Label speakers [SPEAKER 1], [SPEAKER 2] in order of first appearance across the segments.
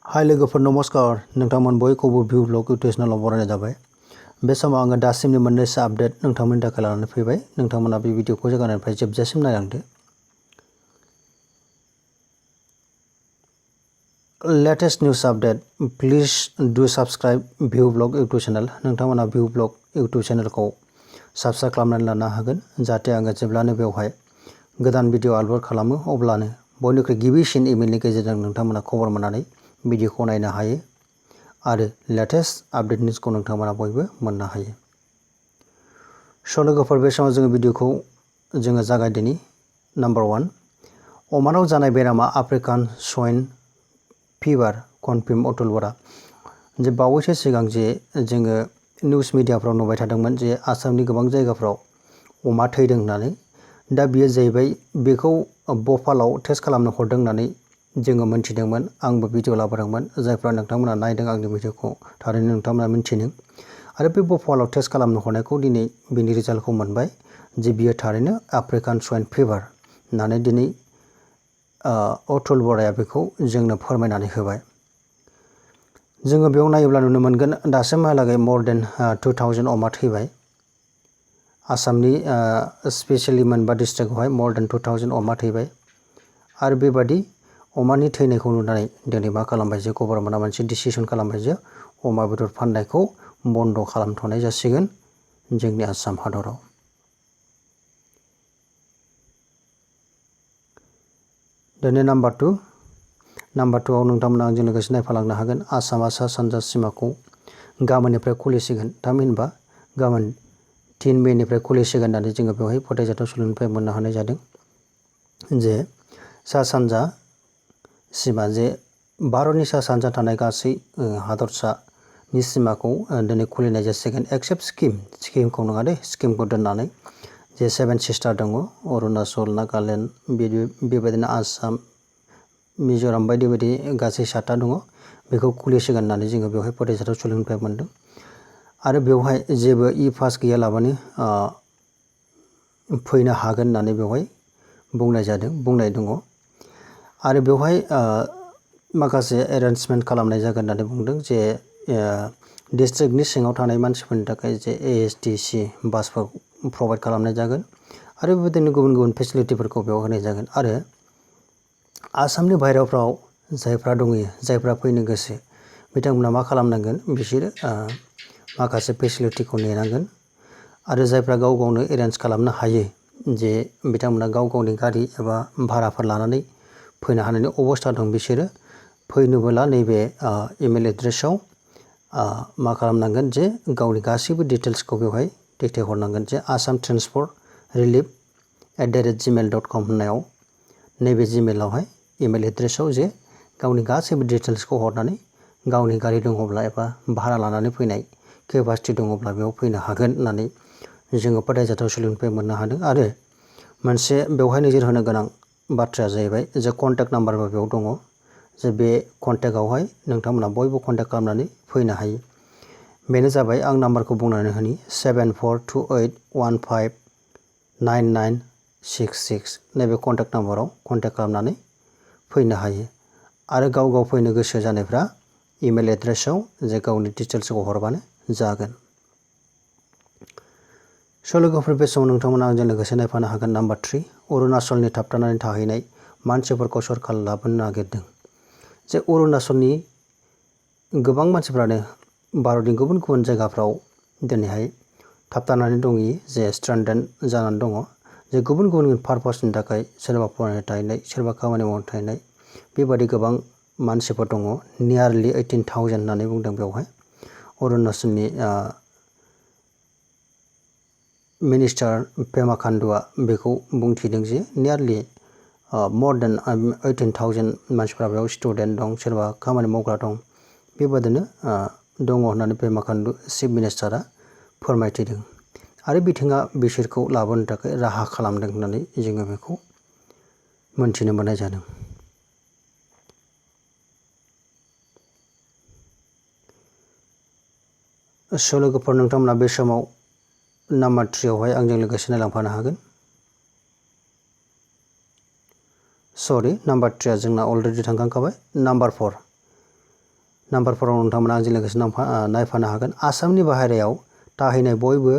[SPEAKER 1] हाय लोगोफोर नमस्कार नोंथांमोन बयखौबो भिउ ब्लग इउटुब चेनेलाव बरायनाय जाबाय। बे समाव आङो दासिमनि मोननैसो आपडेट नोंथांमोननि थाखाय लानानै फैबाय। नोंथांमोना बे भिडिअखौ जागायनायनिफ्राय जोबजासिम नायलांदो। Latest news update please do subscribe view blog YouTube channel. नोंथांमोना भिउ ब्लग इउटुब चेनेलखौ सब्सक्राइब खालामनानै लानो हागोन जाहाथे आङो जेब्लानो बेवहाय गोदान भिडिअ आपल'ड खालामो अब्लानो बयनिख्रुइ गिबिसिन इमेलनि गेजेरजों नोंथांमोना खबर मोननानै भिडिअखौ नायनो हायो आरो लेटेस्ट आपडेट निउजखौ नोंथांमोना बयबो मोननो हायो। स' लोगोफोर बे समाव जोङो भिडिअखौ जागायदिनि। नाम्बार 1 अमानाव जानाय बेरामा African swine fever confirm Atul Bora. जे बावैसो सिगां जे जोङो निउज मिडियाफ्राव नुबाय थादोंमोन जे आसामनि गोबां जायगाफ्राव अमा थैदों होननानै। दा बियो जाहैबाय बेखौ भपालाव टेस्ट खालामनो हरदों होननानै जोङो मोनथिदोंमोन। आंबो भिडिअ लाबोदोंमोन। जायफ्रा नोंथांमोना नायदों आंनि भिडिअखौ थारैनो नोंथांमोना मिन्थिदों। आरो बे भपालाव टेस्ट खालामनो हरनायखौ दिनै बिनि रिजाल्टखौ मोनबाय जे बियो थारैनो आफ्रिकान स्वाइन फिभार होननानै दिनै अतुल बराया बेखौ जोंनो फोरमायनानै होबाय। जोङो बेयाव नायोब्ला नुनो मोनगोन दासिमहालागै मर देन 2000 अमा थैबाय। आसामनि स्पेसियेलि मोनबा डिस्ट्रिक्टआवहाय मर देन 2000 अमा थैबाय। आरो बेबादि अमानि थैनायखौ नुनानै दिनै मा खालामबाय जे गभर्नमेन्टआ मोनसे डिसिसन खालामबाय जे अमा बेदर फाननायखौ बन्द खालामथ'नाय जासिगोन जोंनि आसाम हादराव। दिनै नाम्बार 2 आव नोंथांमोना आंजों लोगोसे नायफालांनो हागोन। आसामा सा सानजा सिमाखौ गाबोननिफ्राय खुलिसिगोन। थामहिनबा गाबोन 3 मेनिफ्राय खुलिसिगोन होननानै जोङो बेवहाय फोथायजाथाव सुलुंनिफ्राय मोननो हानाय जादों जे सा सानजा सिमा जे भारतनि सा सानजा थानाय गासै हादरसानि सिमाखौ दिनै खुलिनाय जासिगोन एक्सेप्ट सिक्किमखौ नङा दे, सिक्किमखौ दोननानै जे 7 सिस्टार दङ अरुणाचल, नागालेण्ड, बेबायदिनो आसाम, मिज'राम बायदि बायदि गासै 7टा दङ। बेखौ खुलिसिगोन होननानै जोङो बेवहाय फोथायजाथाव सुलुंनिफ्राय मोनदों। आरो बेवहाय जेबो पास गैयालाबानो फैनो हागोन होननानै बेवहाय बुंनाय दङ। आरो बेवहाय माखासे एरेन्जमेन्ट खालामनाय जागोन होननानै बुंदों जे डिस्ट्रिक्टनि सिङाव थानाय मानसिफोरनि थाखाय जे ASTC बासफोर प्रभाइड खालामनाय जागोन। आरो बेबायदिनो गुबुन गुबुन फेसिलिटिफोरखौ बेयाव होनाय जागोन। आरो आसामनि बाहेराफ्राव जायफ्रा दंहैयो, जायफ्रा फैनो गोसो बिथांमोना मा खालामनांगोन, बिसोरो माखासे फेसिलिटिखौ नेनांगोन। आरो जायफ्रा गाव गावनो एरेन्ज खालामनो हायो जे बिथांमोना गाव गावनि गारि एबा भाराफोर लानानै फैनो हानायनि अबस्था दं, बिसोरो फैनोबोला नैबे इमेल एड्रेसाव मा खालामनांगोन जे गावनि गासैबो डिटेल्सखौ बेवहाय दैथायहरनांगोन जे आसाम ट्रेन्सपर्ट रिलिफ @gmail.com होननायाव नैबे जिमेलावहाय इमेल एड्रेसाव जे गावनि गासैबो डिटेल्सखौ हरनानै गावनि गारि दङब्ला एबा भारा लानानै फैनाय केपासिटि दङब्ला बेयाव फैनो हागोन होननानै जोङो फोथायजाथाव सुलुंनिफ्राय मोननो हादों। आरो मोनसे बेवहाय नोजोर होनो गोनां बाथ्राया जाहैबाय जे कन्टेक्ट नाम्बारबो बेयाव दङ जे बे कन्टेक्टआवहाय नोंथांमोना बयबो कन्टेक्ट खालामनानै फैनो हायो। बेनो जाबाय, आं नाम्बारखौ बुंनानै होनि 7428159966 नैबे कन्टेक्ट नाम्बाराव कन्टेक्ट खालामनानै फैनो हायो। आरो गाव गाव फैनो गोसो जानायफ्रा इमेल एड्रेसाव जे गावनि डिटेल्सखौ हरबानो जागोन। स' लोगोफोर बे समाव नोंथांमोना आंजों लोगोसे नायफानो हागोन। नाम्बार 3 अरुणाचलनि थाबथानानै थाहैनाय मानसिफोरखौ सरकार लाबोनो नागिरदों। जे अरुणाचलनि गोबां मानसिफ्रानो भारतनि गुबुन गुबुन जायगाफ्राव दिनैहाय थाबथानानै दंहैयो, जे स्ट्रेन्डेड जानानै दङ। जे गुबुन गुबुन पारपसनि थाखाय सोरबा फरायनो थाहैनाय, सोरबा खामानि मावनो थाहैनाय, बेबादि गोबां मानसिफोर दङ। नियारलि 18,000 होननानै बुंदों बेवहाय। अरुणाचलनि मिनिस्टार पेमा खान्डुआ बेखौ बुंथिदों जे नियारलि मर देन 18,000 मानसिफ्रा बेयाव स्टुडेन्ट दं, सोरबा खामानि मावग्रा दं, बेबादिनो दङ होननानै पेमा खान्डु चिफ मिनिस्टारा फोरमायथिदों। आरो बिथाङा बिसोरखौ लाबोनो थाखाय राहा खालामदों होननानै जोङो बेखौ मोनथिनो मोननाय जादों। स' लोगोफोर नोंथांमोना बे समाव नाम्बार 3 आवहाय आंजों लोगोसे नायलांफानो हागोन। सरि, नाम्बार 3 आ जोंना अलरेडि थांखांखाबाय। नाम्बार 4 नाम्बारफोराव नोंथांमोना आंजों लोगोसे नायफानो हागोन। आसामनि बाहेरायाव थाहैनाय बयबो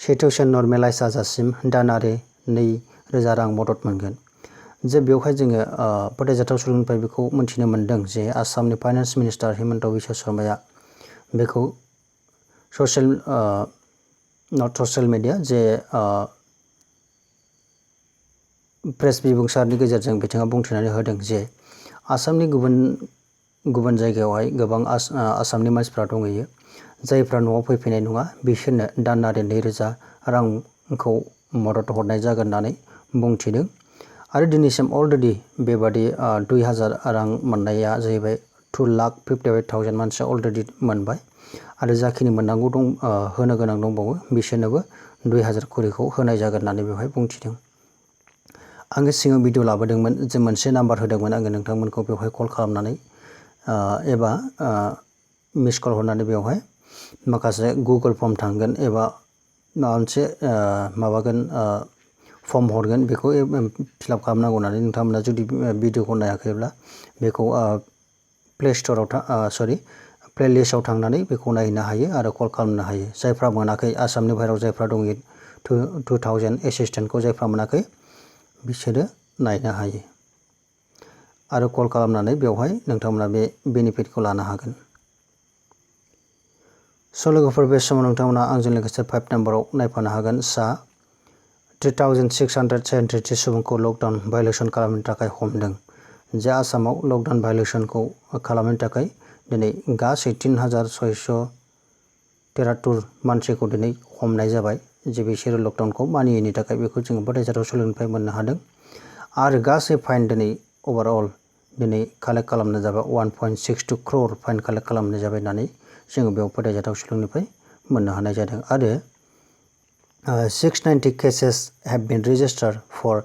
[SPEAKER 1] सिटुएसन नर्मेलाइज जाजासिम दानारि 2,000 रां मदद मोनगोन। जे बेवहाय जोङो फोथायजाथाव सुलुंनिफ्राय बेखौ मोनथिनो मोन्दों जे आसामनि फाइनान्स मिनिस्टार हिमन्त बिश्व शर्माया बेखौ ससियेल मिडिया जे प्रेस बिबुंसारनि गेजेरजों बिथाङा बुंथिनानै होदों जे आसामनि गुबुन जायगायावहाय गोबां आसामनि मानसिफ्रा दंहैयो जायफ्रा न'आव फैफिननाय नङा बिसोरनो दानारि 2,000 रांखौ मदद हरनाय जागोन होननानै बुंथिदों। आरो दिनैसिम अलरेडि बेबादि 2,000 रां मोननाया जाहैबाय 2,55,000 मानसिया अलरेडि मोनबाय आरो जाखिनि मोननांगौ दं होनो गोनां दंबावो बिसोरनोबो 2,000 करिखौ होनाय जागोन होननानै बेवहाय बुंथिदों। आङो सिगां भिडिअ लाबोदोंमोन जे मोनसे नाम्बार होदोंमोन आङो नोंथांमोनखौ बेवहाय कल खालामनानै एबा मिस कल हरनानै बेवहाय माखासे गुगोल फर्म थांगोन एबा माबा मोनसे माबागोन फर्म हरगोन बेखौ फिलआप खालामनांगौ होननानै नोंथांमोना जुदि भिडिअखौ नायाखैब्ला बेखौ प्ले लिस्टआव थांनानै बेखौ नायनो हायो आरो कल खालामनो हायो। जायफ्रा मोनाखै आसामनि बाहेरायाव जायफ्रा दङ 2,000 एसिस्टेन्टखौ जायफ्रा मोनाखै बिसोरो नायनो हायो आरो कल खालामनानै बेवहाय नोंथांमोना बे बेनिफिटखौ लानो हागोन। स' लोगोफोर बे समाव नोंथांमोना आंजों लोगोसे 5 नाम्बाराव नायफानो हागोन। 3,673 सुबुंखौ लकडाउन भायलेसन खालामनो थाखाय हमदों। जे आसामाव लकडाउन भायलेसनखौ खालामनो थाखाय दिनै गासै 3,673 मानसिखौ दिनै हमनाय जाबाय जे बिसोरो लकडाउनखौ मानियैनि थाखाय बेखौ जोङो फोथायजाथाव सुलुंनिफ्राय मोननो हादों। आरो गासै फाइन दिनै अभारअल दिनै कालेक्ट खालामनाय जाबाय 1.62 crore फाइन कालेक्ट खालामनाय जाबाय होननानै जोङो बेयाव फोथायजाथाव सुलुंनिफ्राय मोननो हानाय जादों। आरो 690 cases have been registered for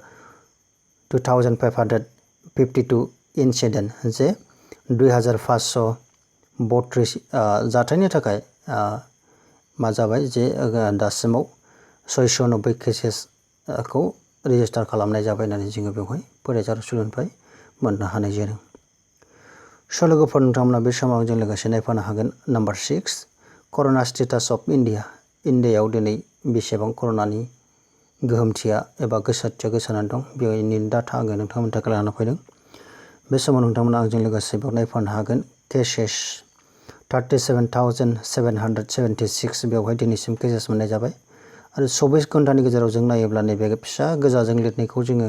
[SPEAKER 1] 2,552 incident जे 2,532 जाथायनि थाखाय मा जाबाय जे दासिमाव 690 केसेसखौ रेजिस्टार खालामनाय जाबाय होननानै जोङो बेवहाय फोथायजाथाव सुलुंनिफ्राय मोननो हानाय जादों। स' लोगोफोर नोंथांमोना बे समाव जों लोगोसे नायफानो हागोन। नाम्बार 6 कर'ना स्टेटास अफ इन्डिया। इन्डियायाव दिनै बेसेबां कर'नानि गोहोमथिया एबा गोसारथिया गोसारनानै दं बेनि डाटा आङो नोंथांमोननि थाखाय लाना फैदों। बे समाव नोंथांमोना आंजों लोगोसे बेयाव नायफानो हागोन। केसेस 37,776 बेवहाय दिनैसिम केसेस मोननाय जाबाय। आरो 24 घन्टानि गेजेराव जों नायोब्ला नैबे फिसा गोजाजों लिरनायखौ जोङो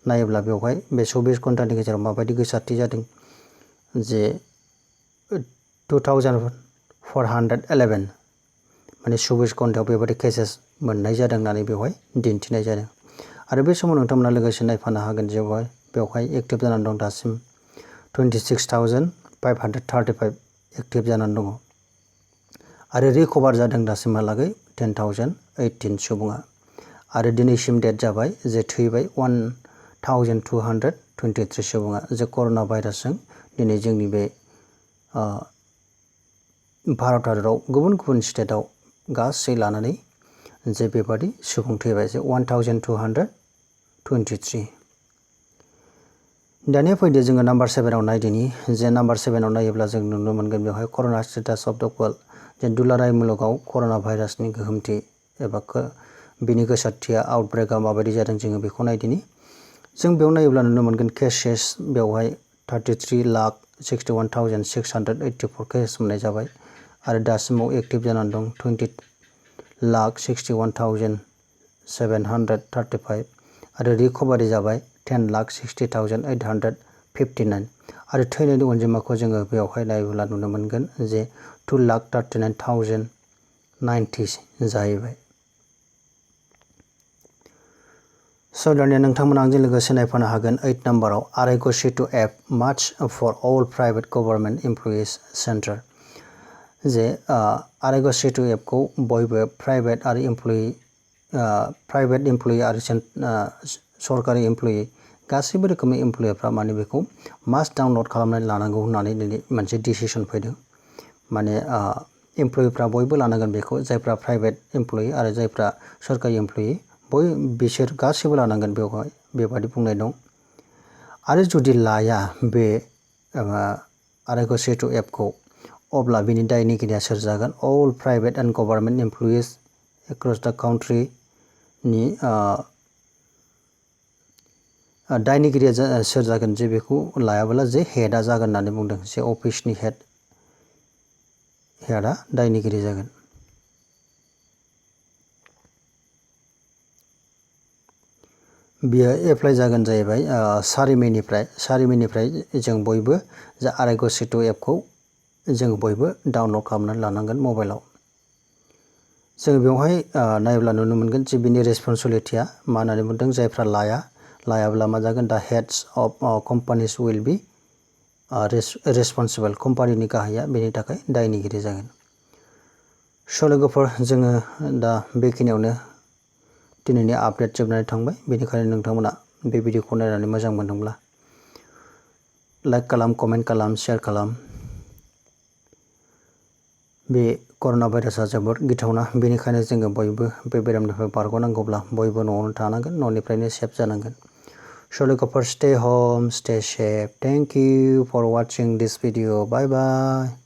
[SPEAKER 1] नायोब्ला बेवहाय बे 24 घन्टानि गेजेराव माबायदि गोसारथि जादों जे 2,411 माने 24 घन्टायाव बेबायदि केसेस मोननाय जादों होननानै बेवहाय दिन्थिनाय जादों। आरो बे समाव नोंथांमोना लोगोसे नायफानो हागोन जे बेवहाय एक्टिभ जानानै दं दासिम 26,535 एक्टिभ जानानै दङ। आरो रिकभार जादों दासिमहालागै 10,018 सुबुङा। आरो दिनैसिम डेट जाबाय जे थैबाय 1,223 सुबुङा जे कर'ना भाइरासजों दिनै जोंनि बे भारत हादराव गुबुन गुबुन स्टेटआव गासै लानानै जे बेबादि सुबुं थैबाय जे 1,223। दानिया फैदो जोङो नाम्बार 7आव नायदिनि जे नाम्बार 7आव नायोब्ला जों नुनो मोनगोन बेवहाय कर'ना स्टेटास अफ द वर्ल्ड जे दुलाराय मुलुगाव कर'ना भाइरासनि गोहोमथि एबा बिनि गोसारथिया आउटब्रेकआ माबायदि जादों जोङो बेखौ नायदिनि। जों बेयाव नायोब्ला नुनो मोनगोन केसेस बेवहाय 33,61,684 केसेस मोननाय जाबाय। आरो दासिमाव एक्टिभ जानानै दं 20,61,735 आरो रिकभारि जाबाय 10,60,859 आरो थैनायनि अनजिमाखौ जोङो बेवहाय नायोब्ला नुनो मोनगोन जे 2,39,090 जाहैबाय। स' दानिया नोंथांमोना आंजों लोगोसे नायफानो हागोन 8 नाम्बाराव आर'ग्य सेतु एप माच फर अल प्राइभेट गभर्नमेन्ट इमप्लयिज सेन्टार। जे आर'ग्य सेतु एपखौ बयबो प्राइभेट इमप्लयि आरो सरकारि इमप्लयि गासैबो रोखोमनि इमप्लयिफ्रा माने बेखौ मास्ट डाउनलड खालामनानै लानांगौ होननानै दिनै मोनसे डिसिसन फैदों। माने इमप्लयिफ्रा बयबो लानांगोन बेखौ जायफ्रा प्राइभेट इमप्लयि आरो जायफ्रा सरकारि इमप्लयि बिसोर गासैबो लानांगोन बेवहाय बेबादि बुंनाय दं। आरो जुदि लाया बे आरोग्य सेतु एपखौ अब्ला बिनि दायनिगिरिया सोर जागोन? अल प्राइभेट एन्ड गभर्नमेन्ट एमप्लयिज एक्रस द काउन्ट्रि नि दायनिगिरिया सोर जागोन जे बेखौ लायाबोला जे हेडआ जागोन होननानै बुंदों। जे अफिसनि हेडआ दायनिगिरि जागोन। बियो एप्लाइ जागोन जाहैबाय 4 मेनिफ्राय जों बयबो जे आरोग्य सेतु एपखौ जों बयबो डाउनलड खालामनानै लानांगोन मबाइलाव। जों बेवहाय नायोब्ला नुनो मोनगोन जे बिनि रेसपन्सिबिलिटिया मा होननानै बुंदों, जायफ्रा लायाब्ला मा जागोन? The heads of companies will be responsible. कम्पानिनि गाहाया बेनि थाखाय दायनिगिरि जागोन। स' लोगोफोर, जोङो दा बेखिनियावनो दिनैनि आपडेट जोबनानै थांबाय। बेनिखायनो नोंथांमोना बे भिडिअखौ नायनानै मोजां मोनदोंब्ला लाइक खालाम, कमेन्ट खालाम, शेयार खालाम। बे कर'ना भाइरासआ जोबोद गिथावना, बेनिखायनो जोङो बयबो बे बेरामनिफ्राय बारग'नांगौब्ला बयबो न'आवनो थानांगोन, न'निफ्रायनो सेफ जानांगोन। स' लोगोफोर, stay home, stay safe. Thank you for watching this video. Bye bye.